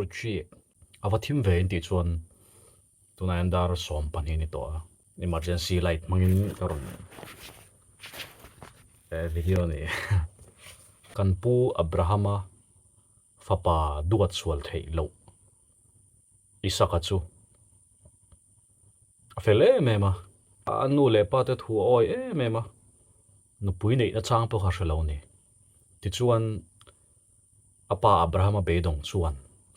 Chiek. A va thim ve in tih chuan tunah hian dar 12 ni tawh a, emergency light hmangin ka rawn video a ni. Kan pu Abrahama fapa duat sual theih loh Isaka chu a fel em em a, a nu leh pa te thu a awi em em a, nupui neihna chang pawh kha hre lo a ni. Tichuan A pa Abrahama beidawng chuan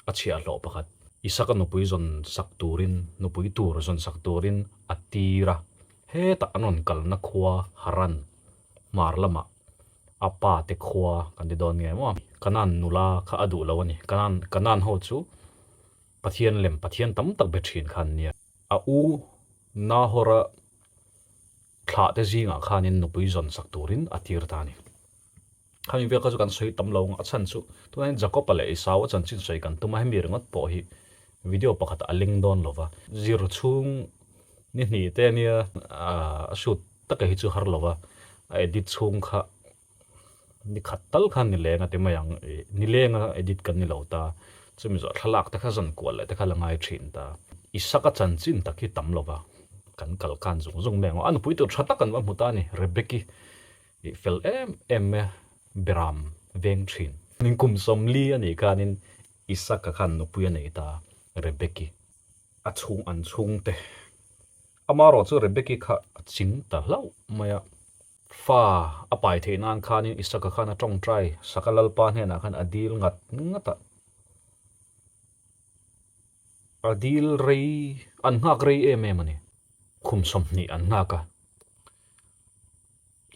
a chhiahhlawh pakhat Isaka nupui zawn sak turin, nupui tur zawn sak turin a tir a. Hetah an rawn kalna khua Haran hmar lamah a pa te khua kan ti dawn nge maw? Kanaan nula kha a duh lo a ni. Kanaan, Kanaan ho chu Pathian lem, Pathian tam tak be thin kha an nia. A u Nahora thlah te zingah khanin nupui zawn sak turin a tir ta a ni. Khami vel kha chu kan sawi tam lo ang, a chhan chu tunah hian Jacob-a leh Esau-a chanchin sawi kan tum a, hemi ringawt pawh hi video pakhat a leng dawn lo va, zir chhung ni hnih te ania a shoot taka hi chu har lo va, a edit chhung kha ni khat tal khan ni leng a ti mai ang, ni lenga edit kan ni lo ta, chumi zawh thlalak te kha zan kual leh te kha la ngai thin ta. Isaka chanchin tak hi tam lo va, kan kal khan zung zung mai ang, a nupui tur tha tak an va hmu ta a ni, Rebeki. I fel em em e Beram veng thin. Nin kum 40 a nih khanin Isaka khan nupui a nei ta Rebeki. A chhung an chhungte. Amarawh chu Rebeki kha a ching ta hlauh mai a. Fa a pai theih nan khanin Isaka khan a tawngtai sak a Lalpa hnenah khan a dil ngat ngat a. A dil rei an nghak rei em em a ni. Kum 20 an nghak a.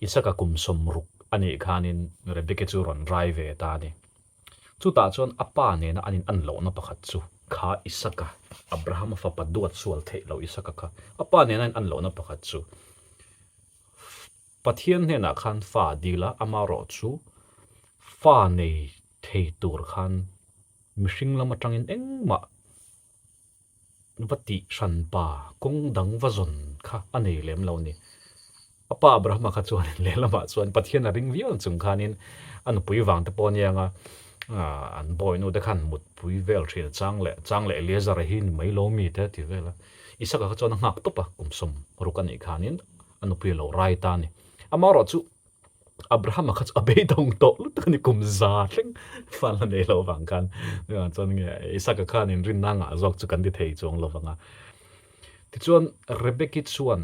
Isaka kum 60 a nih khanin Rebeki chu rawn rai ve ta a ni. Chutah chuan a pa nena an in lohna pakhat chu kha Isaka, Abrahama fapa duat sual theih loh Isaka kha a pa nena an in lohna pakhat chu Pathian hnenah khan fa a dil a, amaherawh chu fa nei thei tur khan mihring lam atangin engmah va tih hran pa kawng dang va zawn kha a nei lem lo ni. A pa Abrahama kha chuan lehlamah chuan Pathian a ring viau ang chung khanin a nupui vang te pawh a nia nga, an bawihnu te khan mutpui vel thin a chang leh chang leh Eleazar-a hi ni mai lo mi te a ti vel a. Isaka kha chuan a nghak tawp a, kum 60 a nih khanin a nupui a lo rai ta a ni. Amaherawh chu Abrahama kha chu a beidawng tawh lutuk a ni, kum za thleng fal a nei loh vang khan chuan nge Isaka khan inrinna ngah zawk chu kan ti thei chuang lo vang a. Tichuan Rebeki chuan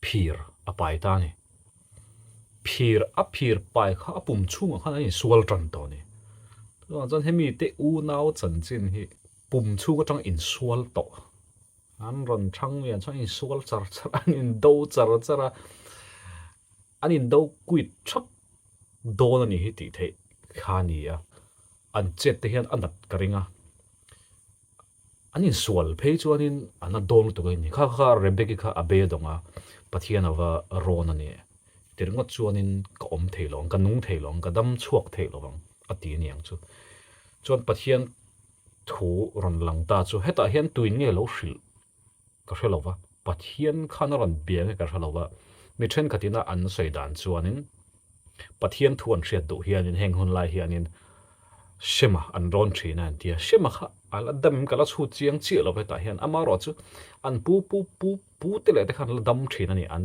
phir a pai ta a ni. Phir a phir pai kha a pum chhungah khan an insual tan tawh a ni. Chuvang chuan hemi te unau chanchin hi pum chhung atang insual tawh an rawn thang lian chuan an insual char char a, an indo char char a, an indo quit thap dawn a nih hi tih theih kha a ni a, an chet te hian a nat ka ring a, an insual phei chuanin an la dawn lutuk a ni, kha kha Rebeki kha a bei a dawng a, Pathian a va rawn a ni, ti ringawt chuanin ka awm thei lo ang, ka nung thei lo ang, ka dam chhuak thei lo ang a ti a ni ang chu, chuan Pathian Thu rawn lang ta chu hetah hian tuin nge lo hrilh ka hre lo va, Pathian khan a rawn bia nge ka hre lo va, mi thenkhatin a an sawi dan chuanin Pathian thu an hriat duh hianin heng hun lai hianin Shema an rawn thin a an ti a, Shema kha a la dam em ka la chhut chiang chiah lo hetah hian amaherawh chu an pu pu pu pu te leh te khan an la dam thin a ni, an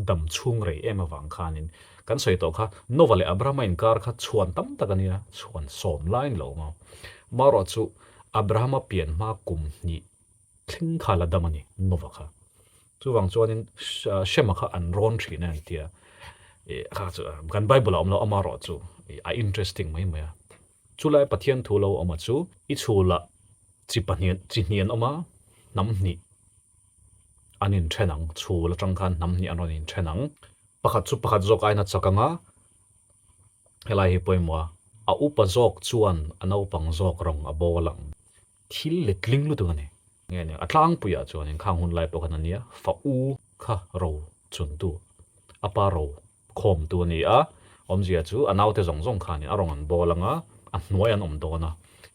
dam chhung rei em avang khanin kan sawi tawh kha Nova leh Abrahama inkar kha chhuan tam tak a nia, chhuan sawm lai ni lo maw. Marawh chu Abrahama pian hma kum hnih thleng kha la dam a ni Nova kha. Chuvang chuanin Shema kha an rawn thin a an tia. Kha chu kan Bible a awm lo amarawh chu a interesting mai mai a. Chulai Pathian thu lo awm a chu i chhulah chi pahnih chi hnih an awm a, hnam hnih an inthen ang, chhul atang khan hnam hnih an rawn inthen ang. Pakhat chu pakhat zawk aiin a chak ang a, helai hi pawimawh a, a upa zawk chuan a naupang zawk rawng a bawl ang. Thil letling lutuk a ni. Nge nia, a tlangpuiah chuanin khang hun lai pawh khan a nia, fa u kha ro chuntu, a pa ro khawmtu a ni a, awmzia chu a naute zawng zawng khanin a rawn an bawl ang a, a hnuai an awm dawn a.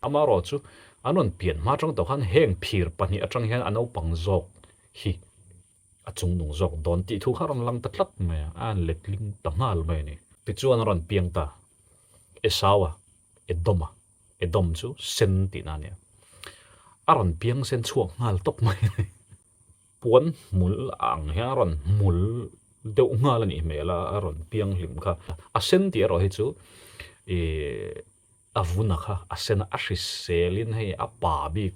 Amaherawhchu an rawn pian hma atang tawh khan heng phir pahnih atang hian a naupang zawk hi a chungnung zawk dawn tih thu kha a rawn lang ta tlat mai a, a han letling ta nghal mai a ni. Tichuan a rawn piang ta Esau-a, Edom-a. Edom chu sen tihna a nia. A rawn piang sen chhuak nghal tawp mai a ni. Puan hmul ang hian a rawn hmul deuh nghal a nih hmel a, a rawn piang hlim kha. A sen tih erawh hi chu ih a vuna kha a sen a, a hriselin hei a pa bik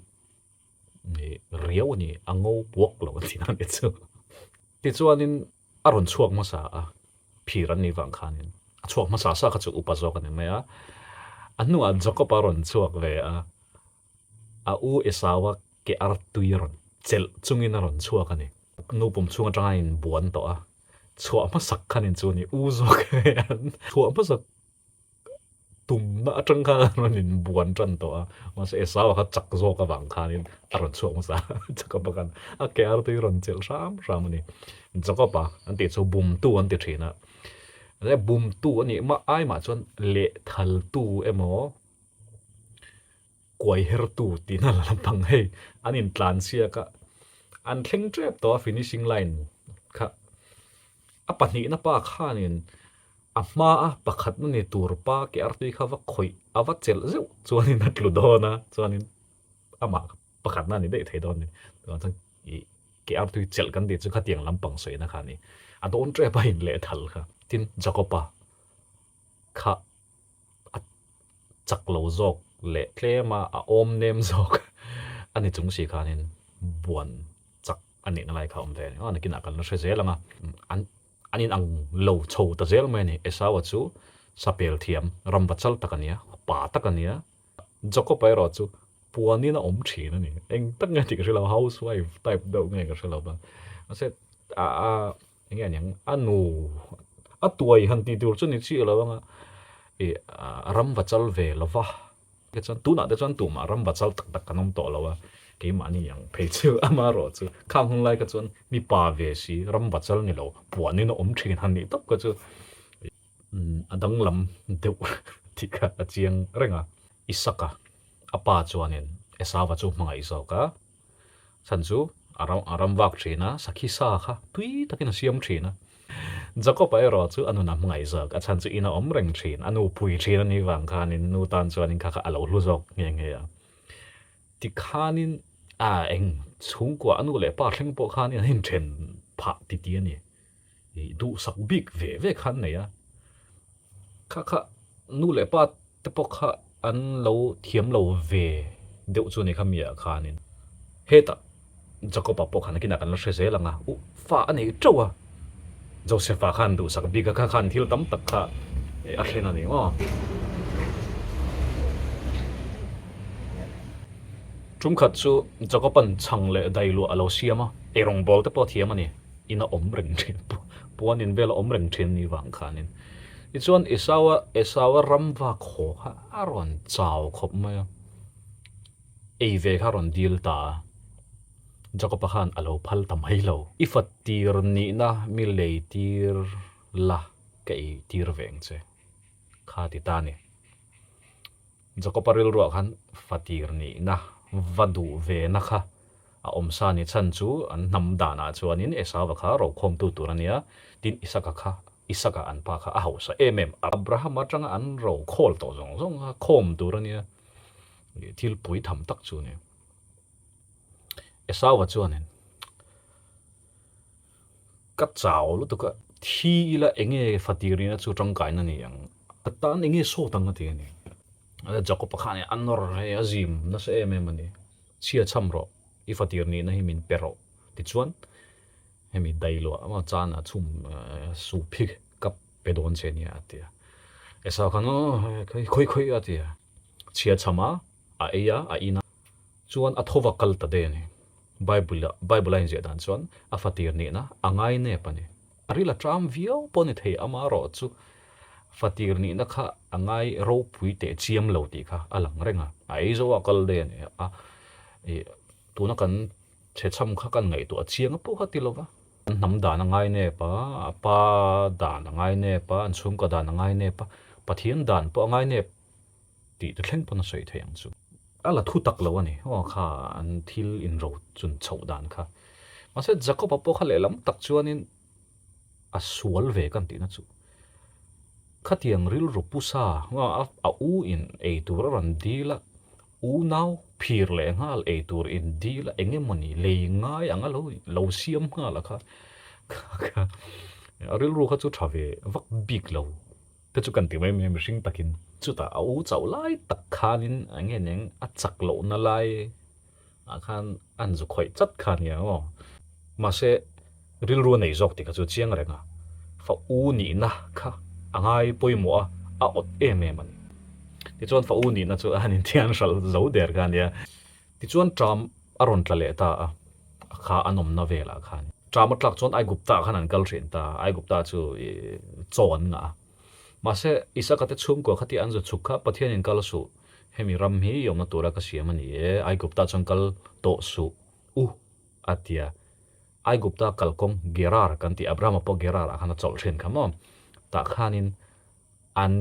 ih riau a ni, a ngo puak lo a tih a ni chu. Tichuanin a rawn chhuak hmasa a, phir an nih vang khanin a chhuak hmasa sa kha chu upa zawk a ni mai a, a hnuah Jacob a rawn chhuak ve a, a u Esau-a ke ar tui a rawn chelh chungin a rawn chhuak a ni. Nu pum chhung atanga a inbuan tawh a, chhuah hmasak khanin chu a ni, u zawk hian chhuah hmasak tumna atang khan a rawn inbuan tan tawh a, mahse Esau-a kha chak zawk avang khanin a rawn chhuak hmasa a, Jacob-a khan a ke ar tui rawn chelh hram hram a ni. Jacob-a an tih chu bumtu an ti thin a, bumtu a nih mah ai mah chuan lehthaltu emaw kuai hertu tihna la lampang hei an intlan siak a, an thleng tep tawh a finishing line kha a pahnihna pa khanin a hmaa pakhatna ni tur pa ke artui kha va khawih a va chelh zeuh chuanin a tlu dawn a chuanin amah pakhatna a ni daih thei dawn a ni chuan chuan ih ke artui chelh kan tih chu khatiang lampang sawina kha a ni a dawn tep a inlehthal kha tin Jacob-a kha a chak lo zawk leh tlem a, a awm nem zawk a ni chung si khanin buan chak a nihna lai kha a awm ve a ni. Aw nakinah kan la hre zel ang a, an an inang lo chho ta zel mai a ni. Esau-a chu sapel thiam, ramva chal tak a ni a, pa tak a ni a, Jacob-a erawh chu puanin a awm thin a ni. Eng tak nge tih ka hre lo, housewife type deuh nge ka hre lo va, mahse a a Enge aniang a nu a tuai han tih tur chu ni chiah lo anga ih ram va chal ve lo va te chuan tunah te chuan tumah ram va chal tak tak kan awm tawh lo a keimahni ang phei chu ama erawh chu khang hun lai kha chuan mipa ve si ram va chal ni lo puanin a awm thin han nih tawp kha chu a danglam deuh tih kha a chiang reng a. Isaka a pa chuanin Esauva chu hmangaih zawk a. Chhan chu a ram a ram vak thin a, sakhi sa kha tui takin a siam thin a. Jacob-a erawh chu a nun a hmangaih zawk, a chhan chu in a awm reng thin, a nu pui thin a nih vang khanin nu tan chuanin kha kha a lo hlu zawk nghe nghe a. Tikhanin a eng chhungkua a nu leh pa thleng pawh khanin an inthen phah titi a ni. Ih duhsak bik ve ve kha an nei a, kha kha nu leh pa te pawh kha an lo thiam lo ve deuh chu a ni kha mi ah khanin hetah Jacob-a pawh khan nakinah kan la hre zel ang a, uh fa a nei teuh a, Joseph-a khan duhsak bik a kha khan thil tam tak kha a thlen a ni maw. Tumkhat chu Jacob-a'n chhang leh dailuah a lo siam a, eirawngbawl te pawh a thiam a ni. in a awm reng thin puan in vel a awm reng thin ni vang khanin tichuan Esau-a Esau-a ram vak haw kha a rawn chau khawp mai a ei ve kha a rawn dil ta a Jacob-a khan a lo phal ta mai lo i fa tir nihna mi lei tir la ka ei tir ve ang che kha ti ta a ni. Jakob-a rilruah khan fatir nihna va duh ve na kha a awm sa ni chhan chu an hnam danah chuanin Esau-a kha rokhawmtu tur a nia, tin Isaka kha Isaka an pa kha a hausa em em. Abraham atanga an rokhawl tawh zawng zawng kha khawm tur a nia, thil pui tham tak chu a ni. Esau-a chuanin Ka chau lutuk a, thi ila enge fatir ina chu tangkaina ni ang, ka tan enge sawt ang a ti a ni. Jacob-a khan a nawr hei a zim nasa em em a ni, chhia chham rawh, i fatir nihna hi min pe rawh tichuan hemi dailuah emaw chana chhum sup hi ka pe dawn che nia a ti a. Esau khan aw khawi khawi a ti a, chhia chham a, a ei a, a in a, chuan a thova kal ta daih a ni. Bible a Bible a inziah dan chuan a fatir nihna a ngai nep a ni. A ril a ṭam viau pawh a ni thei amaherawh chu fatir nihna kha a ngai ropui teh chiam lo tih kha a lang reng a. A ei zo a kal daih a ni a, ih tuna kan chhechham kha kan ngaihtuah chiang a pawh kha ti lo va. An hnam dan a ngai nep a, a pa dan a ngai nep a, an chhungkaw dan a ngai nep a, Pathian dan pawh a ngai nep. Tih te thleng pawn a sawi theih ang chu. A la thu tak lo a ni. Aw kha an thil inro chun chhoh dan kha. Mahse Jacob-a pawh kha lehlam tak chuanin a sual ve kan tihna chu. Khatiang rilru pu sa a u in ei tur a rawn dil a, unau phir leh nghal ei tur in dil a, eng emawni lei ngai ang a lo lo siam nghal a kha kha a rilru kha chu tha ve vak bik lo te chu kan ti mai mai mihring takin. Chutah a u chauh lai tak khanin eng nge eng a chak lohna lai ah khan an zu khawih chat kha nia aw. Mahse rilru a nei zawk tih kha chu chiang reng a, fa u nihna kha a ngai pawimawh a, a awt em em a ni. Tichuan fa u nihna chu a han inthian hralh zo der kha nia. Tichuan ṭam a rawn tla leh ta a, a kha an awmna velah khan. Ṭam a tlak chuan Aigupta ah khan an kal ṭhin ta a, Aigupta chu chaw an ngah a. Mahse Isaka te chhungkua kha tih an zu chhuk kha Pathianin kal suh Hemi ram hi i awmna tura ka siam a ni e, Aigupta chuan kal tawh suh u, a ti a. Aigupta kalkawng Gerar kan tih, Abrahama pawh Gerar ah khan a chawlh thin kha maw? Tah khanin an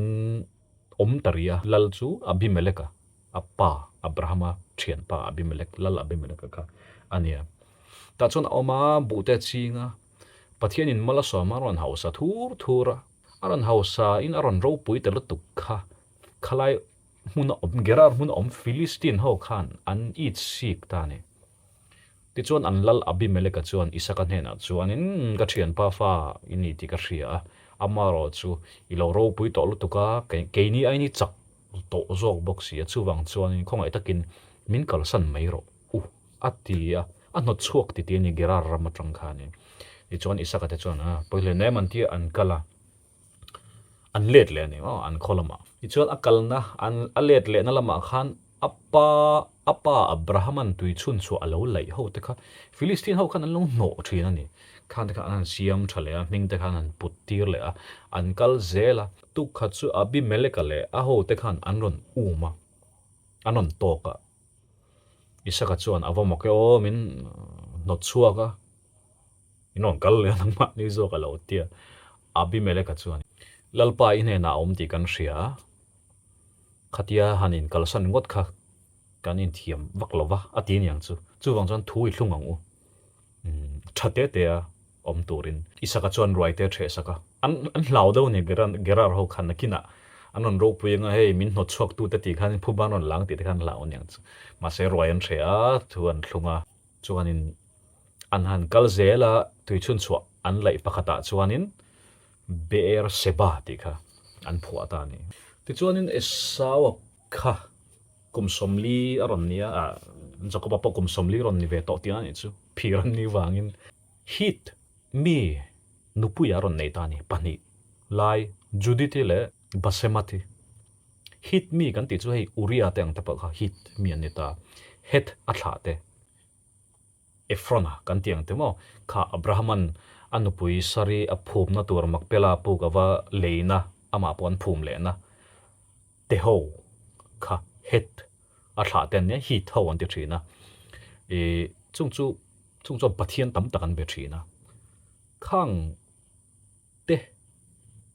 awm ta rih a, lal chu Abimeleka, a pa Abrahama thianpa Abimelek, lal Abimeleka kha a ni a. Tah chuan a awm a, buhte a ching a, Pathianin mal a sawm a, a rawn hausa thur thur a, a rawn hausa in a rawn ropui ta lutuk kha. Khalai hmuna awm, Gerar hmuna awm Philistine ho khan an it sik ta a ni. Tichuan an lal Abimeleka chuan Isaka hnenah chuanin, Ka thianpa fa i ni tih ka hria a, amaherawh chu i lo ropui tawh lutuk a, keini aiin i chak tawh zawk bawk si a, chuvang chuanin khawngaih takin min kalsan mai rawh u, a ti a, a hnawt chhuak titi a ni Gerar ram atang khanin. Tichuan Isaka te chuan, Pawi hle nem an ti a, an kal a. An let leh a ni maw an khaw lamah. Tichuan a kalna an a let lehna lamah khan a pa a pa Abrahaman tui chhun chhuah a lo laih ho te kha Philistine ho khan an lo hnawh thin a ni. Khan te kha an han siam tha leh a, hming te kha an han put tir leh a, an kal zel a. Tukkhat chu Abimeleka leh a ho te khan an rawn um a, an rawn tawk a. Isaka chuan a va mawk e aw min hnawt chhuak a. In rawn kal leh a nangmahni zawk a lo ti a. Abimeleka chuan, Lalpa i hnenah a awm tih kan hria a, khatia han inkalsan ngawt kha kan inthiam vak lo va, a ti aniang chu. Chuvang chuan thu i thlung ang u, tha te te a awm turin. Isaka chuan ruaite a ṭhehsak a, an an hlau deuh a ni Gerar ho khan nakinah an rawn ropui anga hei min hnawt chhuak tute tih khan phuba an rawn lang tih te khan an hlau aniang chu. Mahse ruai an ṭheh a, thu an thlung a, chuanin An han kal zel a, tuichhun chhuah an laih pakhatah chuanin Beer Seba tih kha an phuah ta a ni. Tichuanin Esaua kha kum 40 a rawn ni a, ah, Jakoba pawh kum 40 rawn ni ve tawh tihna a nih chu, phir an nih vangin Hit mi nupuia a rawn nei ta a ni, pahnih lai Judith-i leh Basemath-i. Hit mi kan tih chu hei Uria te ang te pawh kha Hit mi an ni ta, Heth a thlah te. Ephron-a kan tih ang te maw? Kha Abraham-a'n a nupui Sari a phumna tur Makpela puk a va leina, amah pawh an phum lehna te ho kha Het a thlah te an nia, Hit ho an ti thin a. Ih, chung chu, chung chuan Pathian tam tak an be thin a. Khang te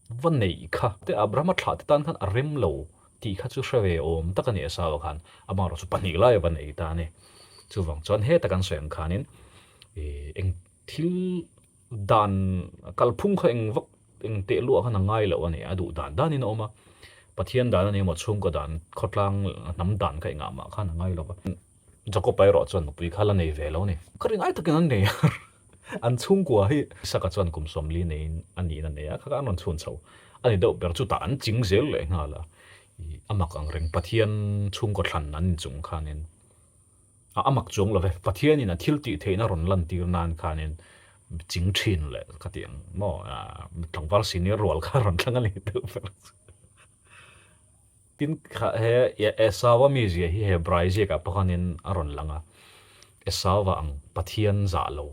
va neih kha te Abrahama thlah te tan khan a rem lo tih kha chu hre ve awm tak a ni Esau-a khan amaherawh chu pahnih lai a va nei ta a ni. Chuvang chuan heta kan sawi ang khanin ih eng thil dan kalphung kha eng vak eng teh luah khan a ngai loh a ni a duh dan danin a awm a, Pathian dan a ni emaw chhungkaw dan khawtlang hnam dan kha engah mah khan a ngai lo va. Jakob-a erawh chuan nupui kha la nei ve lo a ni. Ka ringai takin an nei a. An chhungkua hi Isaka chuan kum 40 neiin a nihna nei a, kha kha an rawn chhun chho a ni deuh ber. Chutah an ching zel leh nghal a, ih a mak ang reng Pathian chhungkaw thlan an inchung khanin a a mak chuang lo ve. Pathianin a thil tih theihna rawn lantir nan khanin ching thin leh ka ti ang maw tlangval senior rual kha rawn thlang a ni deuh ber chu. Tin, kha he Esauva mizia hi Hebrai ziakah pawh khanin a rawn lang a, Esauva ang Pathian zah lo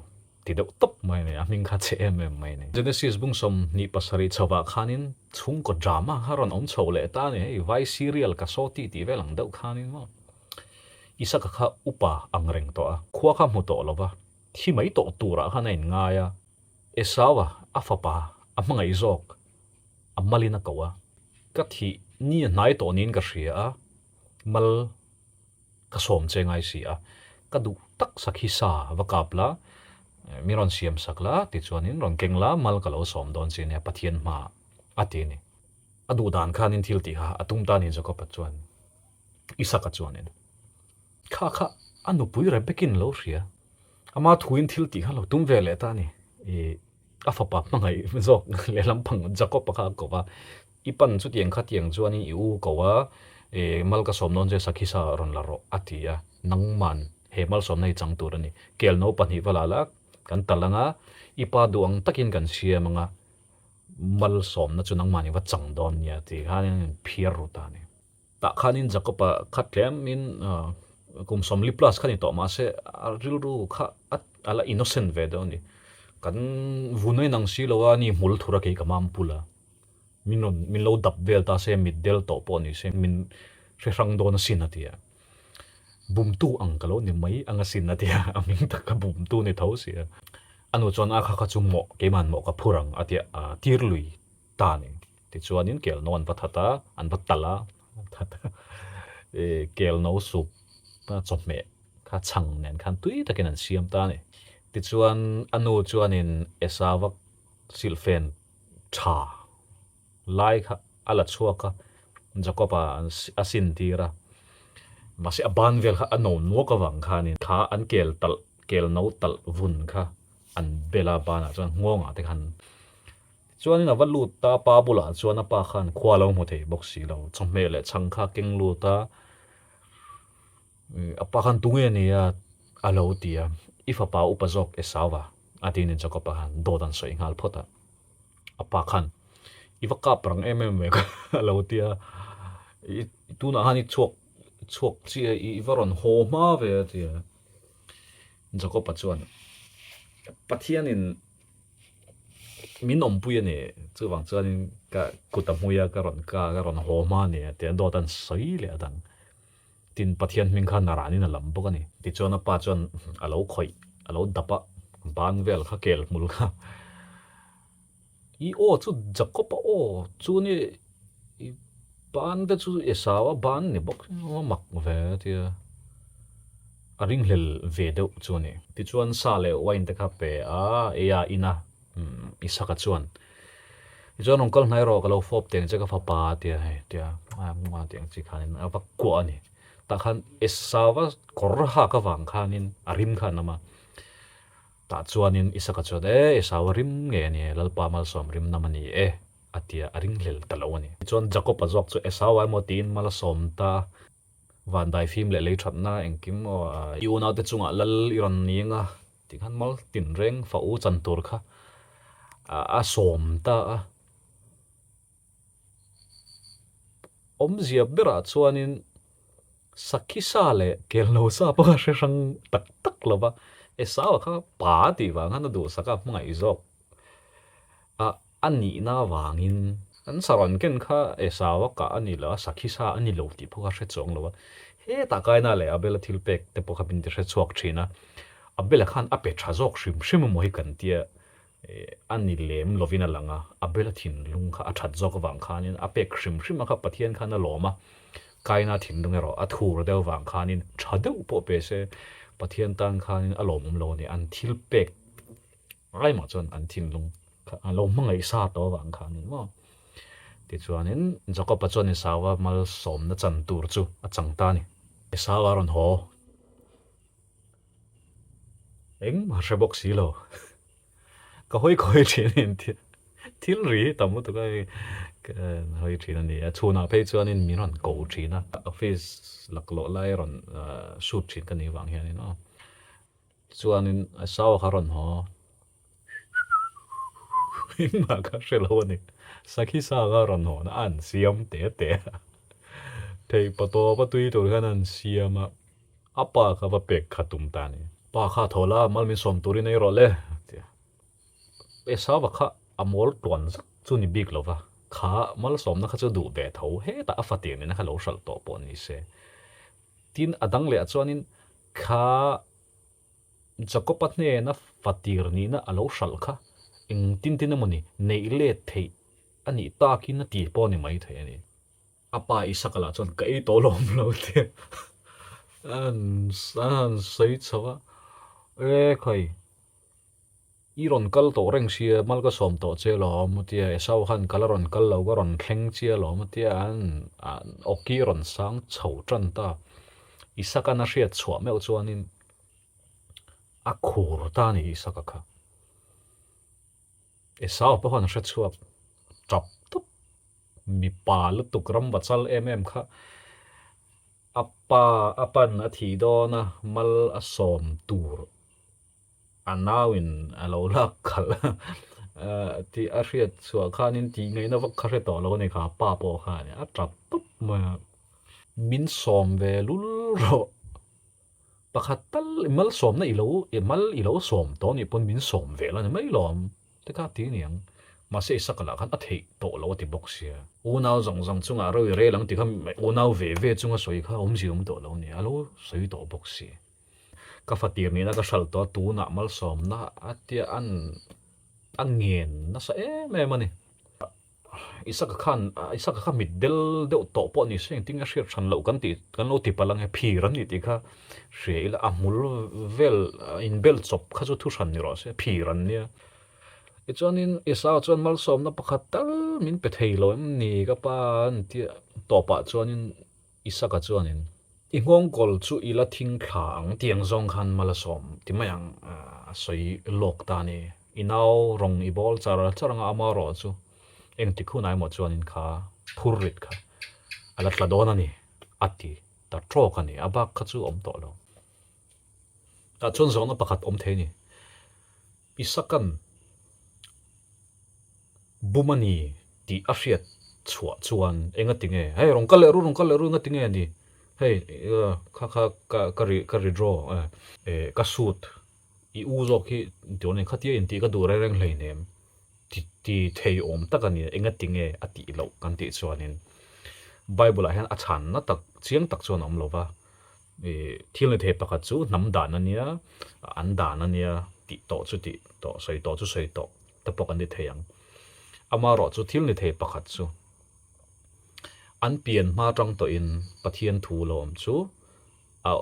ti deuh tawp mai a ni, a hming kha che em em mai a ni. Genesis bung 27 chhovah khanin chhungkaw drama kha rawn awm chho leh ta a ni, hei vai serial ka saw ti tih vel ang deuh khanin maw. Isaka kha upa ang reng tawh a, khua kha hmu tawh lo va, thi mai tawh turah khan a inngai a, Esauva a fapa a hmangaih zawk a malin a ko a, ka thih ni a hnai tawh niin ka hria a, mal ka sawm che ngai si a, ka duh tak sak hi sa va kap la, mi rawn siam sak la tichuanin rawn keng la mal ka lo sawm dawn che nia Pathian hmaah a ti a ni. A duh dan khanin thil tih kha a tum ta a ni Jakob-a chuan Isaka chuanin kha kha a nupui Rebecca-in lo hria. Ama thuin thil tih kha lo tum ve leh ta a ni. Ih a fapa hmangaih zawk lehlam pang Jakob-a kha a ko va, I pan chutiang khatiang chuanin i u ko a, ih mal ka sawm dawn che Sakhisa rawn la rawh a ti a, nangman he malsawmna hi chang tur a ni. Kel no pahnih va la la kan tal ang a, i pa duh ang takin kan siam ang a, malsawmna chu nangmahni va chang dawn nia tih khanin an inphiar ru ta a ni. Tah khanin Jakob-a kha tlemin kum 40 plus kha ni tawh mahse a rilru kha a la innocent ve deuh a ni. Kan vun a inang si lo a, ni hmul thur a kei ka mam pul a, min rawn min lo dap vel ta se mit del tawh pawh ni se min hre hrang dawn asin a ti a. Bumtu ang ka lo ni mai ang asin a ti a, a hming tak kha bumtu ni tho si a. A nu chuan a kha kha chu mawh keimah mawh ka phur ang a ti a, tir lui ta a ni. Tichuanin kel no an va that a, an va talh a, that a, ih kel no sup chawhmeh kha chhang nen khan tui takin an siam ta a ni. Tichuan a nu chuanin Esava silhfen tha lai kha a la chhuak a, Jakob-a a sin tir a, mahse a ban vel kha a no nuak avang khanin kha an kel talh kel no talh vun kha an bel a, banah chuan nghawngah te khan Chuanin a va lut ta, pa bulah chuan a pa khan khua lo hmu thei bawk si lo, chawhmeh leh chhang kha keng lut a, a pa khan tunge a ni a, a lo ti a, i fapa upa zawk Esauva a ti nen Jakob-a khan dawt an sawi nghal phawt a, a pa khan i va kap rang em em ve kha a lo ti a, i tunah khan i chhuak chhuak chiah i va rawn haw hma ve a ti a, Jakob-a chuan Pathianin Min awmpui a ni. Chuvang chuanin ka kut a hmui a, ka rawn ka ka rawn haw hma a ni a tia dawt an sawi leh a dang. Tin, Pathian hming kha Naranin a lam bawk a ni. Tichuan a pa chuan a lo khawih, a lo dap a, ban vel kha kel hmul kha. I aw chu Jakob-a aw chu ni, i ban te chu Esau-a ban ni bawk a mak ve a tia. A ringhlel ve deuh chu a ni. Tichuan sa leh wine te kha pe a, ei a, in a, Isaka chuan, Tichuan rawn kal hnai rawh, ka lo fawp teng che ka fapa a ti a, hei tia a tih ang chi khanin a va kuah a ni. Tah khan Esauva kawr hak avang khanin a rim kha a nam a. Tah chuanin Isaka chuan, E, Esau a rim ngei a ni e, Lalpa malsawm rim nam a ni e, a ti a, a ringhlel ta lo a ni. Tichuan Jakob-a zawk chu Esau a emaw tiin mal a sawm ta a. Van daifim leh lei thatna engkim aw i unaute chungah lal i rawn ni anga tih khan mal tin reng fa u chan tur kha a sawm ta a. Awmzia berah chuanin sakhi sa leh kelno sa pawh kha hre hrang tak tak lo va, Esau-a kha pa tih vang khan a duhsak a hmangaih zawk a. A nihna avangin an sarawn ken kha Esau a kah a ni lo a, sakhi sa a ni lo tih pawh kha hre chuang lo a. Hetah Kaina leh Abela thil pek te pawh kha min ti hre chhuak thin a. Abela khan a pe tha zawk hrim hrim emaw hi kan tia a ni lem lovin a lang a. Abela thinlung kha a that zawk avang khanin a pek hrim hrim a kha Pathian khan a lawm a. Kaina thinlung erawh a thur deuh avang khanin tha deuh pawh pe se Pathian tan khanin a lawmawm lo a ni. An thil pek Raimah chuan an thinlung kha an lo hmangaih sa tawh avang khan in maw. Tichuanin Jakob-a chuan Esau-a malsawmna chan tur chu a chang ta a ni. Esau-a rawn haw engmah hre bawk si lo. Ka hawi khawi thin a ni tia thil ri hi tam lutuk a hei ka hawi thin a ni a. Chhunah phei chuanin min rawn ko thin a, office laklawh lai rawn shoot thin ka nih vang hianin aw. Chuanin Esau kha rawn haw engmah kha hre lo a ni. Sakhi sa kha rawn hawn a, an siam te te a. Theih patawp a tui tur khan an siam a, a pa kha va pek kha tum ta a ni. Pa kha thaw la, mal min sawm turin ei rawh le, a ti a. Esau-a kha a mawl tuan zak chu ni bik lo va, kha malsawmna kha chu duh ve tho, hetah a fatir nena kha lo hralh tawh pawh ni se. Tin, a dang leh ah chuanin kha Jakob-a hnena fatir nihna a lo hralh kha engtin tin emaw ni neih let theih a nih takin a ti pawh a ni mai thei a ni. A pa Isaka lah chuan ka ei tawh lawm lo te a han sawi chho a, E khawi! I rawn kal tawh reng sia, mal ka sawm tawh che alawm a tia, Esau khan ka la rawn kal lo, ka rawn thleng che alawm a tia, an awki rawn sang chho tan ta. Isaka'n a hriat chhuah meuh chuanin a khur ta a ni Isaka kha. Esau pawh khan a hre chhuak tap tawp, mipa lutuk ram va chal em em kha a pa a pan a thih dawn a, mal a sawm tur A nauin a lo lak khalh tih a hriat chhuah khanin tih ngaihna vak kha hre tawh lo a ni kha, a pa pawh khan a tap tawp mai a. Min sawm ve lul rawh. Pakhat tal i malsawmna i lo i mal i lo sawm tawh anih pawn min sawm ve la ni mai lawm te kha ti aniang. Mahse Isaka lah khan a theih tawh lo a ti bawk sia. Unau zawng zawng chungah ro i rel ang ti kha unau ve ve chunga sawi kha awmzia awm tawh lo a ni, a lo sawi tawh bawk si. Ka fatir nihna ka hralh tawh a, tunah malsawmna a tia an a ngen nasa em em a ni. Isaka khan Isaka kha mit del deuh tawh pawh ni se engtin nge hriat hran loh kan tih kan lo ti palh ang e, phir an nih tih kha hria ila a hmul vel inbel chawp kha chu thu hran ni rawh se, phir an nia. Tichuanin Esau chuan malsawmna pakhat tal min pe thei lo em ni ka pa an tia tawpah chuanin Isaka chuanin, I nghawngkawl chu i la thing thla ang tiang zawng khan mal a sawm ti mai ang, a sawi lawk ta a ni. I nau rawng i bawl char char anga ama rawh chu engtik hunah emaw chuanin kha phur rit kha a la tla dawn a ni, a ti ta tawk a ni. A bak kha chu awm tawh lo. Tah chuan zawhna pakhat awm thei a ni. Isakan bum a ni tih a hriat chhuah chuan enga ti nge hei rawn kal leh ru rawn kal leh ru enga ti nge a ni hei kha kha ka ka ri ka ri draw eh ka suit i u zawk hi tih awm khatia intih ka duh reng reng hleinem ti ti thei awm tak a ni enga ti nge a tih loh kan tih chuanin Bible ah hian a chhanna tak chiang tak chuan a awm lo va. Thil ni thei pakhat chu hnam dan a nia, an dan a nia tih tawh chu tih tawh, sawi tawh chu sawi tawh te pawh kan ti thei ang. Amaherawh chu thil ni thei pakhat chu an pian hma atang tawhin Pathian thu lo awm chu a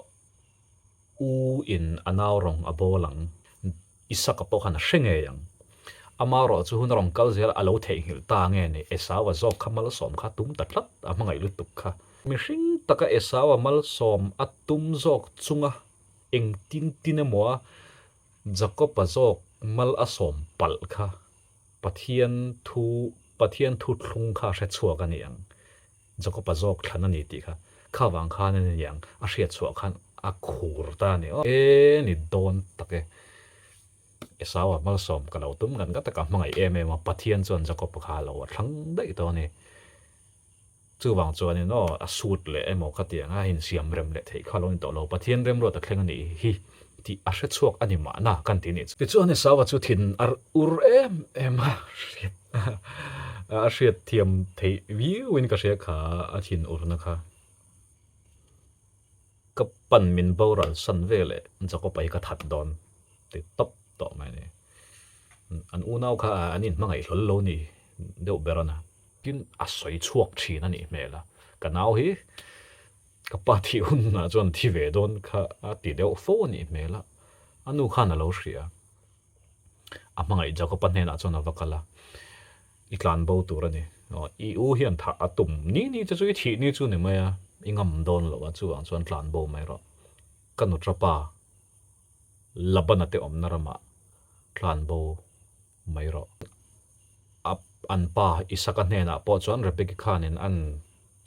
u in a nau rawng a bawl ang. Isaka pawh khan a hre ngei ang. Amaherawh chu hun a rawn kal zel a lo theihnghilh ta nge ni, Esau-a zawk kha malsawm kha tum ta tlat, a hmangaih lutuk kha. Mihring taka Esau-a malsawm a tum zawk chunga engtin tin emaw a Jakob-a zawk mal a sawm palh kha Pathian thu Pathian thuthlung kha a hre chhuak a ni ang. Jakob-a zawk thlan a ni tih kha kha vang khan a ni ang, a hriat chhuah khan a khur ta a ni. E ni dawn tak e. Esau-a malsawm ka lo tum ngat ngat a, ka hmangaih em em a, Pathian chuan Jakob-a kha a lo a thlang daih tawh a ni. Chuvang chuanin aw, a sut leh emaw ka ti ang a, insiam rem leh theih kha a lo ni tawh lo, Pathian remruat a thleng a nih hi tih a hre chhuak a ni mahna kan ti nih chu. Tichuan Esau-a chu thin a ur em em a, hriat a hriat thiam theih viauin ka hria kha a thin urna kha. Ka pan min boral san ve leh Jakob-a hi ka that dawn ti tawp tawh mai a ni. An unau kha an inhmangaih hlawl lo ni deuh ber a na. Tin, a sawi chhuak thin a nih hmel a, ka nau hi ka pa thih hunah chuan thi ve dawn kha a ti deuh fo a nih hmel a, a nu khan a lo hria. A hmangaih Jakob-a hnenah chuan a va kal a, I tlan bo tur a ni. I u hian thah a tum ni ni che chu i thih ni chu ni mai a, i ngam dawn lo a, chuvang chuan tlan bo mai rawh. Ka nutra pa Labana te awmna ramah tlan bo mai rawh. A an pa Isaka hnenah pawh chuan Rebeki khanin an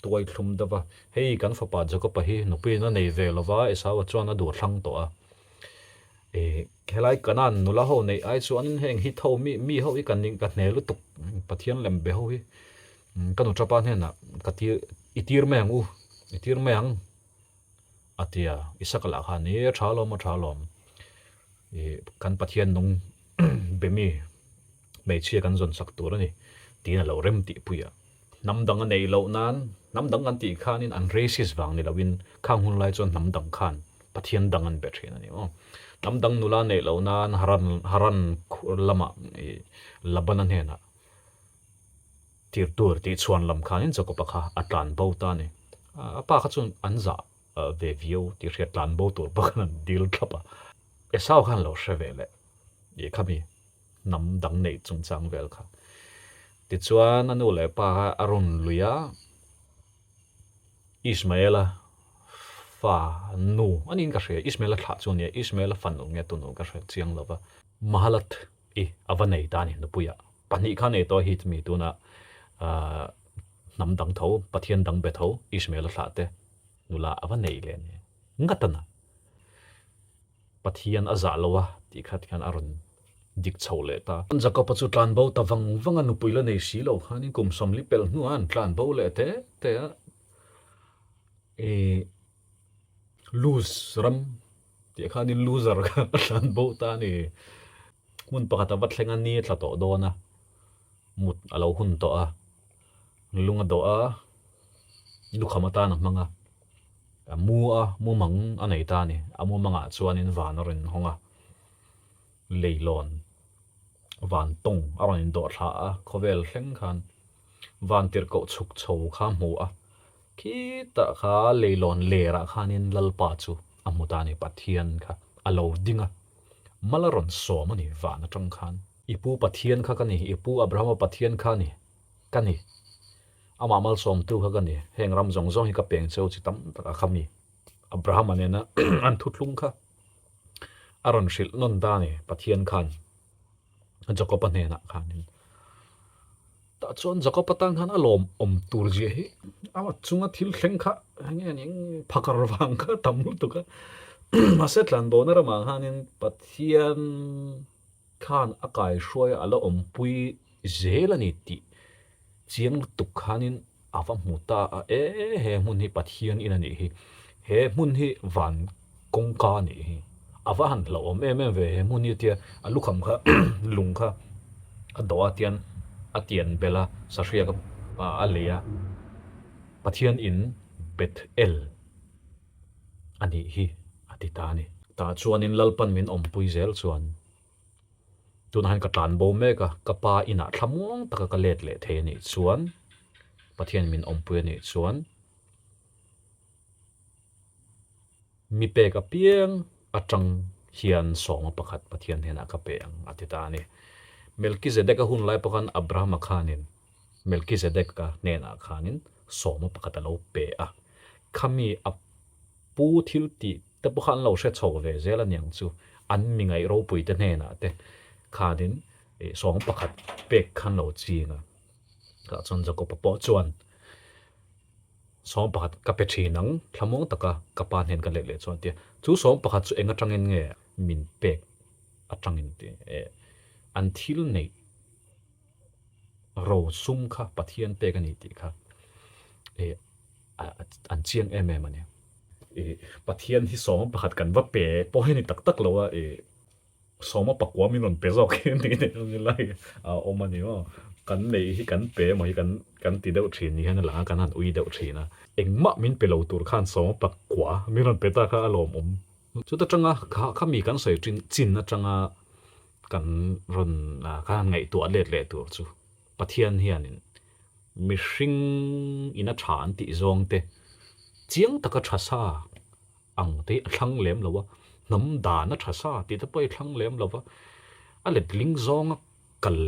tuai thlum deuh va, Hei kan fapa Jakoba hi nupuiin a nei ve lo va, Esaua chuan a duh thlang tawh a. E, helai Kanaan nula ho neih ai chuanin heng hi tho mi mi ho hi ka ning ka hne lutuk, Pathian lem be ho hi ka nuṭapa hnenah ka tir i tir mai ang u, i tir mai ang. A ti a, Isaka lah khan, E, a tha alawm, a tha alawm. I kan Pathian nung be mi hmeichhia kan zawn sak tur a ni, tiin a lo rem tih pui a. Hnam dang a neih loh nan, hnam dang kan tih khanin an racist vang ni loin khang hun lai chuan hnam dang khan Pathian dang an be thin a ni maw. Hnam dang nula neih loh nan Haran Haran lamah i Labana hnenah Tir tur tih chhuan lam khanin Jakob-a kha a tlan bo ta a ni. A pa kha chuan an zah ve viau tih hriat tlan bo tur bawk khan an dil thlap a. Esau khan lo hre ve leh i khami. hnam dang neih chungchang vel kha. Tichuan a nu leh pa kha a rawn lui a, Ishmael-a fa nu a niin ka hria, Ishmael-a thlah chu a nia, Ishmael-a fanu nge tunu ka hre chiang lo va. Mahalath i a va nei ta a ni nupuiah. Pahnih kha nei tawh a hit mi tunah hnam dang tho, Pathian dang be tho Ishmael-a thlah te nula a va nei leh a ni. Ngatana Pathian a zah lo a tih kha tikhan a rawn dik chho leh ta. Jakob-a chu tlan bo ta vang vang a, nupui la nei si lo khanin kum sawmli pelh hnuah an tlan bo leh te te a. I Luz ram tih khanin loser kha a tlan bo ta a ni. Hmun pakhat a va thleng a, ni a tla tawh dawn a, mut a lo hun tawh a, lung a dawh a, lukham atan a hmang a, a mu a, mumang a nei ta a ni. A mumangah chuanin van a rawn hawng a, leilawn van tawng a rawn indawh thla a, khawvel thleng khan van tirhkoh chhuk chho kha a hmu a, khitah kha leilawn lerah khanin Lalpa chu a hmu ta a ni, Pathian kha a lo ding a. Mal a rawn sawm a ni van atang khan. I pu Pathian kha ka ni, i pu Abrahama Pathian kha ni, ka ni. Amah malsawmtu kha ka ni, heng ram zawng zawng hi ka peng cheu chi tam tak a kha mi. Abrahama nena an thuthlung kha a rawn hrilh nawn ta a ni Pathian khan. Jakob-a hnenah khanin. Tah chuan Jakob-a tan khan a lawm awm tur zia hi a chunga thil thleng kha enge a ning phakar vang kha tam lutuk a. Mahse tlanbona ramah khanin Pathian khan a kaihruai a la awmpui zel a ni tih chiang lutuk khanin A va hmu ta a, e he hmun hi Pathian in a nih hi, he hmun hi van kawngka a nih hi, a va han hlauhawm em em ve he hmun hi a tia, a lukham kha lung kha a dawh a tian a tian belh a, sahriak a lei a, Pathian in Bethel a nih hi a ti ta a ni. Tah chuanin Lalpan min awmpui zel chuan. Tunah hian ka tlan bo mek a, ka pa inah thlamuang taka ka let leh thei a nih chuan, Pathian min awmpui a nih chuan, mi pek apiang atang hian sawma pakhat Pathian hnenah ka pe ang a ti ta a ni. Melkizedek-a hun lai pawh khan Abrahama khanin Melkizedek-a hnenah khanin sawma pakhat a lo pe a, khami a Pu thil tih te pawh kha an lo hre chho ve zel a niang chu, an mi ngaih ropui te hnenah te khanin sawng pakhat pek kha an lo ching a, tah chuan Jakob-a pawh chuan sawng pakhat ka pe thin ang thlamuang taka ka pa hnen ka let leh chuan a ti a, chu sawng pakhat chu eng atangin nge min pek atangin tih an thil neih ro sum kha Pathian pek a ni tih kha an chiang em em a ni. I Pathian hi sawma pakhat kan va pe pawh hi ni tak tak lo a, i sawma pakua min rawn pe zawk hi ni ni lai a awm a ni maw. Kan neih hi kan pe emaw hi kan kan ti deuh thin ni hian a lang a, kan han ui deuh thin a. Engmah min pe lo tur khan sawma pakua min rawn pe ta kha a lawmawm. Chuta tanga kha khami kan sawi chin chin atanga kan rawn kan han ngaihtuah let leh tur chu Pathian hianin Mihring in a tha an tih zawng te, chiang taka tha sa ang te hi a thlang lem lo a, hnam dan a tha sa tih te pawh hi a thlang lem lo va, a letling zawnga kal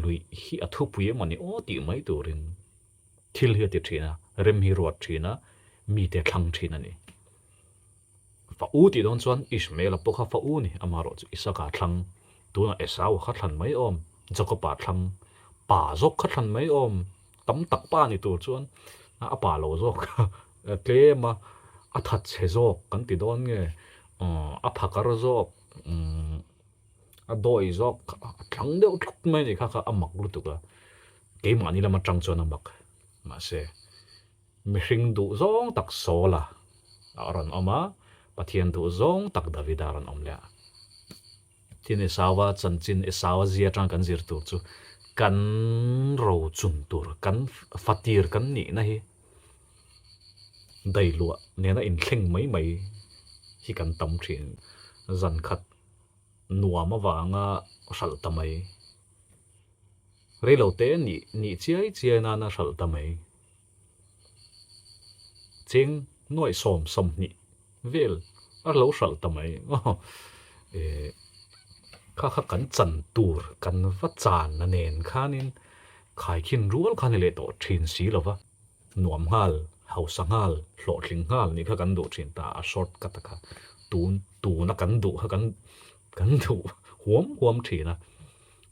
luih hi a thupui emaw ni aw tih mai turin thil hi a ti thin a, rem hi ruat thin a, mite a thlang thin a ni. Fa u tih dawn chuan Ishmael-a pawh kha fa u ni, amaherawh chu Isaka thlang, tunah Esau-a kha thlan mai awm, Jakob-a thlang, pa zawk kha thlan mai awm, tam tak pa ni tur chuan a pa lo zawk kha tlem a, a thatchhe zawk kan ti dawn nge, a phakar zawk, a dawi zawk a thlang deuh tlat mai a ni kha kha a mak lutuk a, keimahni lam atang chuan a mak, mahse. Mihring duh zawng tak Saula a rawn awm a, Pathian duh zawng tak Davida a rawn awm leh a. Tin, Esauva chanchin, Esaua zia atanga kan zir tur chu kan rochun tur, kan fatir kan nihna hi dailuah nena inthleng mai mai hi kan tam thin. Zan khat nuam avanga hralh ta mai, reilote nih nih chiai chiai nana hralh ta mai. Cheng nuaih 20 vel a lo hralh ta mai. Kha kha kan chan tur kan va channa nen khanin khaikhin rual kha ni leh tawh thin si lo va. Nuam nghal, hausa nghal, hlawhtling nghal nih kha kan duh thin ta a short cut a kha tun tuna kan duh kha kan kan duh huam huam thin a.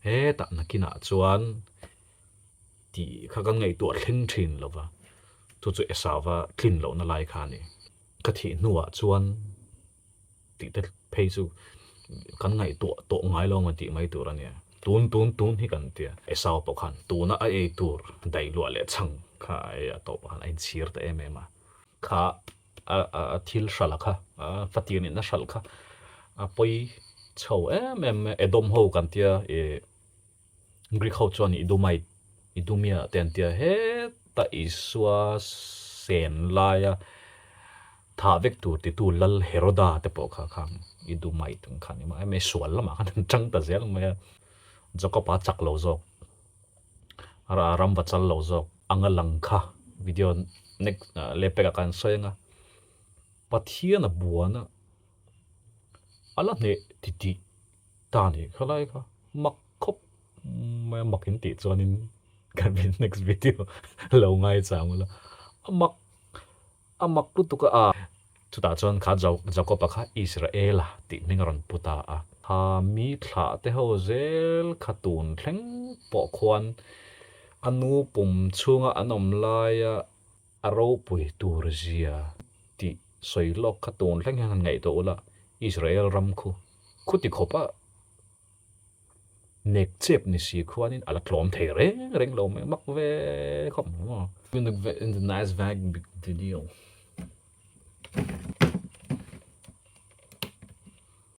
Hetah nakinah chuan tih kha kan ngaihtuah thleng thin lo va, chu chu Esauva tlin lohna lai kha a ni. Ka thih hnuah chuan tih te phei chu kan ngaihtuah tawh ngai lo ang tih mai tur a nia. Tun tun tun hi kan tia. Esau pawh khan tuna a ei tur daih luah leh chhang kha a ei a tawp khan a inchhir ta em em a. Kha a thil hralh a kha, a fatir nihna hralh kha a pawi chho em em mai a. Edom ho kan tia ih Greek ho chuan Idumite, Idumia te an tia heta Isua sen laia thah vek tur titu Lal Heroda te pawh kha khang Idumite ang kha ni mai a, sual lamah khan an tang ta zel mai a, Jacob-a chak lo zawk, ram va chal lo zawk anga lang kha video next lehpekah khan sawi ang a, Pathian a buana a la hneh titih Ta nih kha lai kha mak khawp mai a mak in tih chuanin kan next video lo ngai chang ula a mak a mak lutuk a a chutah chuan kha Jacob-a kha Israel-a tih hming a rawn pu ta a kha mi thlah te ho zel kha tun thleng pawh khuan a nu pum chhunga an awm laia A ropui tur zia tih sawi lawk kha tun thleng hian han ngaihtuah ula, Israel ram khu khuti khawpa nek chep ni si khuanin a la tlawm thei reng reng lo mai, mak ve khawp mai maw. In the nice video.